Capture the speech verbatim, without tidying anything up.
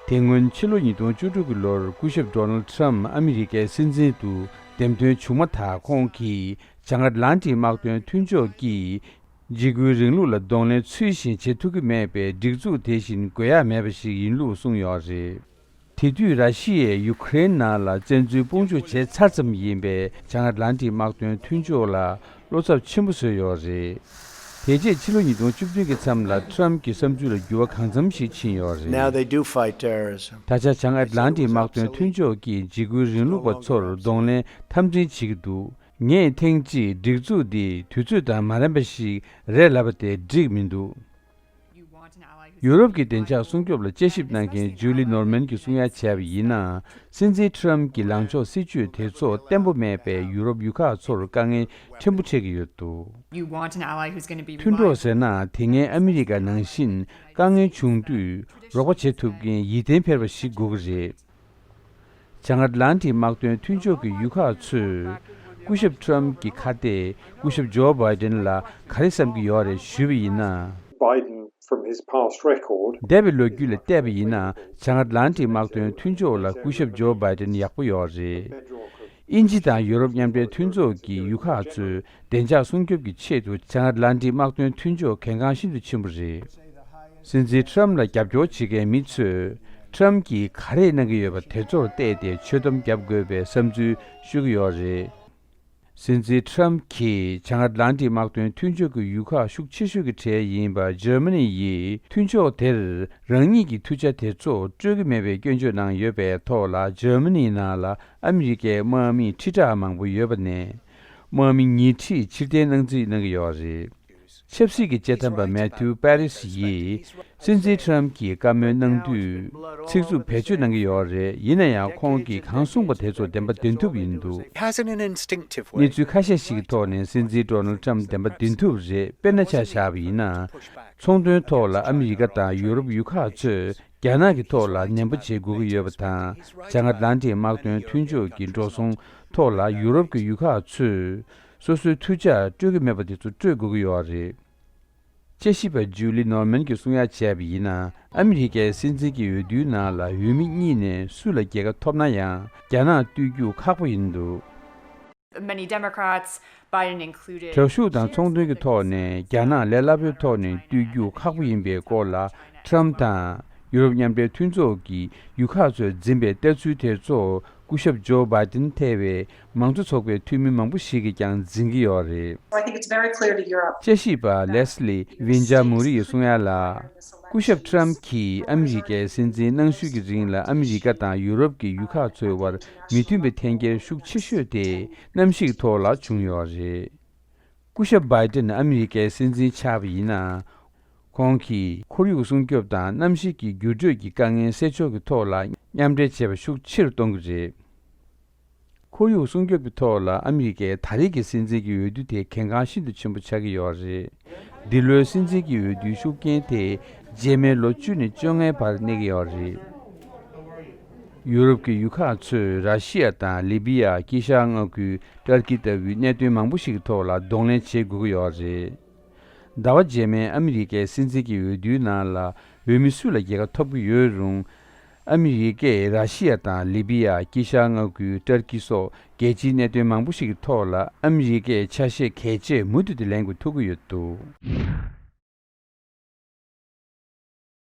དེ་སྔོན་ཕྱི་ལོ་ཉིས་སྟོང་བཅུ་དྲུག་གི་ལོར་སྐུ་ཞབས་ཌོ་ནལ་ཌི་ཊརམ་ཕ་ཨ་མི་རི་ཀའི་སྲིད་འཛིན་དུ་འདེམས་ཐོན་བྱུང་མ་ཐག་ཁོང་གིས་བྱང་ཨེཊ་ལན་ཊིག་དམག་དོན་མཐུན་ཕྱོགས་ཀྱིས་འཇིགས་སྐུལ་རིང་ལུགས་ལ་གདོང་ལེན་ཚུལ་བཞིན་བྱེད་ཐུབ་ཀྱི་མེད་པའི་སྒྲིག་འཛུགས་དེ་བཞིན་དགོས་ཡག་མེད་པ་ཞིག་ཡིན་ལུགས་གསུངས་ཡོད་རེད། དེ་དུས་ར་ཤི་ཡས་ཡུ་ཀེ་རེན་ནང་ལ་བཙན་འཛུལ་དཔུང་འཇུག་བྱས་ཚར་ཙམ་ཡིན་པའི་བྱང་ཨེཊ་ལན་ཊིག་དམག་དོན་མཐུན་ཕྱོགས་ལ་བློ་འཚབ་ཆེན་པོ་བཟོས་ཡོད་རེད། དེ་རྗེས་ཕྱི་ལོ་ཉིས་སྟོང་བཅུ་བདུན་གྱི་མཚམས་ལ་ཊརམ་གྱི་བསམ་ཚུལ་ལ་འགྱུར་བ་གང་འཚམ་ཞིག་ཕྱིན་ཡོད་Now རེད། They do fight terrorism. ད་ཆ་བྱང་ཨེཊ་ལན་ཊིག་དམག་དོན་མཐུན་ཕྱོགས་ཀྱིས་འཇིགས་སྐུལ་རིང་ལུགས་པ་ཚོར་གདོང་ལེན་འཐབ་འཛིང་བྱེད་ཀྱི་འདུག་ངས་ཐེངས་གཅིག་སྒྲིག་འཛུགས་འདི་དུས་ཚོད་དང་མ་རན་པ་ཞིག་རེད་ལབ་པ་དེ་འགྲིག་མི་འདུག་ཡུ་རོབ་ཀྱི་བདེ་འཇགས་སྲུང་སྐྱོབ་ལ་དཔྱད་ཞིབ་གནང་མཁན་ཇུ་ལི་ནོར་མན་གྱིས་གསུང་ཡ་བྱས་པ་ཡིན་ན། སྲིད་འཛིན་ཊརམ་གྱི་ལངས་ཕྱོགས་སྲིད་ཇུས་དེ་ཚོ་བརྟན་པོ་མེད་པས་ཡུ་རོབ་ཡུལ་ཁག་ཚོར་དཀའ་ངལ་ཕྲན་བུ་འཕྲད་ཀྱི་ཡོད་འདུག You want an ally who's going to be མཐུན་གྲོགས་ཟེར་ན་དེ་སྔའི་ཨ་མི་རི་ཀ་ནང་བཞིན་དཀའ་ངལ་བྱུང་དུས་རོགས་པ་བྱེད་ཐུབ་མཁན་ཡིད་བརྟན་འཕེར་བ་ཞིག་དགོས་ཀྱི་རེད། བྱང་ཨེཊ་ལན་ཊིག་དམག་དོན་མཐུན་ཕྱོགས་ཀྱི་ཡུལ་ཁག་ཚོས་སྐུ་ཞབས་ཊརམ་གྱི་ཁ་གཏད་སྐུ་ཞབས་ཇོ་བྷའི་ཌེན་ལ་ག་རེ་བསམ་གྱི་ཡོད་རེད་ཞུས་པ་ཡིན་ན། Biden, from his past record, འདས་པའི་ལོ་རྒྱུས་ལ་བལྟས་པ་ཡིན་ན་བྱང་ཨེཊ་ལན་ཊིག་དམག་དོན་མཐུན་ཕྱོགས་ལ་སྐུ་ཞབས་ཇོ་བྷའི་ཌེན་ཡག་པོ་ཡོད་རེད། དབྱིན་ཇི་དང་ཡུ་རོབ་མཉམ་འབྲེལ་མཐུན་ཚོགས་ཀྱི་ཡུལ་ཁག་ཚོས་བདེ་འཇགས་སྲུང་སྐྱོབ་ཀྱི་ཆེད་དུ་བྱང་ཨེཊ་ལན་ཊིག་དམག་དོན་མཐུན་ཕྱོགས་གལ་འགངས་ཤིན་ཏུ་ཆེན་པོ་རེད། སྲིད་འཛིན་ཊརམ་ལ་རྒྱབ་སྐྱོར་བྱེད་མཁན་མི་ཚོས་ཊརམ་གྱིས་ག་རེ་གནང་གི་ཡོད་པ་དེ་ཚོར་བལྟས་ཏེ་ཆོད་གཏམ་བརྒྱབ་དགོས་པའི་བསམ་ཚུལ་ཤོད་ཀྱི་ཡོད་རེད། སྲིད་འཛིན་ཊརམ་གྱིས་བྱང་ཨེཊ་ལན་ཊིག་དམག་དོན་མཐུན་ཕྱོགས་ཀྱི་ཡུལ་ཁག་ཤུགས་ཆེ་ཤོས་ཀྱི་གྲས་ཡིན་པ་འཇར་མ་ནི་ཡིས་མཐུན་ཕྱོགས་དེར་རང་ཉིད་ཀྱི་མཐུན་ཆ་དེ་ཚོ་སྤྲོད་ཀྱི་མེད་པའི་སྐྱོན་བརྗོད་གནང་ཡོད་པའི་ཐོག་ལ་འཇར་མ་ནིའི་ནང་ལ་ཨ་མི་རི་ཀའི་དམག་མི་ཁྲི་ཕྲག་མང་པོ་ཡོད་པ་ནས་དམག་མི་ཉིས་ཁྲི་ཕྱིར་འཐེན་གནང་རྩིས་གནང་གི་ཡོད་རེད། ཆབ་སྲིད་ཀྱི་དཔྱད་འདེམས་པ་མེ་ཐིའུ་པེ་རིས་ཡིས་སྲིད་འཛིན་ཊརམ་གྱིས་བཀའ་མོལ་གནང་དུས་ཚིག་རྩུབ་བེད་སྤྱོད་གནང་གི་ཡོད་རེད། ཡིན་ན་ཡང་ཁོང་གིས་གང་གསུངས་པ་དེ་ཚོ་བདེན་པ་བདེན་ཐུབ་ཡིན་འདུག Has an instinctive way. གནས་ཚུལ་ཁ་ཤས་ཤིག་གི་ཐོག་ནས་སྲིད་འཛིན་ཌོ་ནལ་ཊརམ་བདེན་པ་བདེན་ཐུབ་རེད། དཔེར་ན་ཆ་བཞག་པ་ཡིན་ན། ཚོང་དོན་ཐོག་ལ་ཨ་མི་རི་ཀ་དང་ཡུ་རོབ་ཡུལ་ཁག་ཚོས་རྒྱ་ནག་གི་ཐོག་ལ་ནན་པོ་བྱེད་དགོས་ཀྱི་ཡོད་པ་དང་། བྱང་ཨ་ཏི་ལན་ཏིག་དམག་དོན་མཐུན་ཕྱོགས་ཀྱི་འགྲོ་སོང་ཐོག་ལ་ཡུ་རོབ་ཀྱི་ཡུལ་ཁག་ཚོས་སོ་སོའི་མཐུན་ཆ་སྤྲོད་ཀྱི་མེད་པ་དེ་ཚོ་སྤྲོད་དགོས་ཀྱི་ཡོད་རེད། དཔྱད་ཞིབ་པ་ཇུ་ལི་ནོར་མན་གྱིས་གསུང་ཡ་བྱས་པ་ཡིན་ན། ཨ་མི་རི་ཀའི་སྲིད་འཛིན་གྱི་འོས་བསྡུའི་ནང་ལ་འོས་མི་གཉིས་ནས་སུ་ལ་རྒྱལ་ཁ་ཐོབ་ན་ཡང་རྒྱ་ནག་བཏུལ་རྒྱུ་ཁག་པོ་ཡིན་འདུག Many Democrats, Biden included, དྲག་ཤུགས་དང་ཚོང་དོན་གྱི་ཐོག་ནས་རྒྱ་ནག་ལས་སླ་པོའི་ཐོག་ནས་བཏུལ་རྒྱུ་ཁག་པོ་ཡིན་པའི་སྐོར་ལ། ཊམ་དང་ཡུ་རོབ་མཉམ་འབྲེལ་མཐུན་ཚོགས་ཀྱི་ཡུལ་ཁག་ཚོས་འཛིན་པའི་ལྟ་ཚུལ་དེ་ཚོ་སྐུ་ཞབས་ཇོ་བྷའི་ཏིན་ཐེ་བའི་མང་གཙོ་ཚོགས་པའི་འཐུས་མི་མང་པོ་ཞིག་གིས་ཀྱང་འཛིན་གྱི་ཡོད་རེད། I think it's very clear to Europe. དཔྱད་ཞིབ་པ་ལེས་ལི་ཝིན་ཇཱ་མུ་རི་ཡིས་གསུང་ཡ་ལ། སྐུ་ཞབས་ཊམ་གྱིས་ཨ་མི་རི་ཀའི་སྲིད་འཛིན་གནང་ཤུལ་གྱི་རིང་ལ་ཨ་མི་རི་ཀ་དང་ཡུ་རོབ་ཀྱི་ཡུལ་ཁག་ཚོའི་དབར་མི་མཐུན་པའི་འཐེན་འཁྱེར་ཤུགས་ཆེ་ཤོས་དེ་གནམ་གཤིས་ཐོག་ལ་བྱུང་ཡོད་རེད། སྐུ་ཞབས་བྷའི་ཏིན་ཨ་མི་རི་ཀའི་སྲིད་འཛིན་ཆགས་པ་ཡིན་ན། ཁོང་གིས་ཁོར་ཡུག་སྲུང་སྐྱོབ་དང་གནམ་གཤིས་ཀྱི་འགྱུར་འགྲོས་ཀྱི་དཀའ་ངལ་སེལ་ཕྱོགས་ཀྱི་ཐོག་ལ་མཉམ་འབྲེལ་བྱེད་པ་ཤུགས་ཆེ་རུ་གཏོང་གི་རེད། ཁོར་ཡུག་སྲུང་སྐྱོབ་ཀྱི་ཐོག་ལ་ཨ་མི་རི་ཀའི་ད་རེས་ཀྱི་སྲིད་འཛིན་གྱི་འོས་བསྡུ་དེ་གལ་འགངས་ཤིན་ཏུ་ཆེན་པོ་ཆགས་ཀྱི་ཡོད་རེད། འདི་ལོའི་སྲིད་འཛིན་གྱི་འོས་བསྡུའི་ཤུགས་རྐྱེན་དེ་རྗེས་མའི་ལོ་བཅུ་ནས་བཅོ་ལྔའི་བར་གནས་ཀྱི་ཡོད་རེད། ཡུ་རོབ་ཀྱི་ཡུལ་ཁག་ཚོས་ར་ཤི་ཡ་དང་ལི་བི་ཡ། དཀྱིལ་ཤར་མངའ་ཁུལ་ཏར་ཀི་ལྟ་བུའི་གནད་དོན་མང་པོ་ཞིག་གི་ཐོག་ལ་གདོང་ལེན་བྱེད་དགོས་ཀྱི་ཡོད་རེད། ཟླ་བ་རྗེས་མའི་ཨ་མི་རི་ཀའི་སྲིད་འཛིན་གྱི་འོས་བསྡུའི་ནང་ལ་འོས་མི་སུ་ལ་རྒྱལ་ཁ་ཐོབ་ཀྱི་ཡོད་རུང་། ཨ་མི་རི་ཀས་ར་ཤི་ཡ་དང་ལི་བི་ཡ། དཀྱིལ་ཤར་མངའ་ཁུལ་ཏར་ཀི་སོགས་རྒྱལ་སྤྱིའི་གནད་དོན་མང་པོ་ཞིག་གི་ཐོག་ལ་ཨ་མི་རི་ཀས་ཆ་ཤས་གལ་ཆེ་མུ་མཐུད་དུ་ལེན་དགོས་ཐུག་གི་ཡོད་འདུག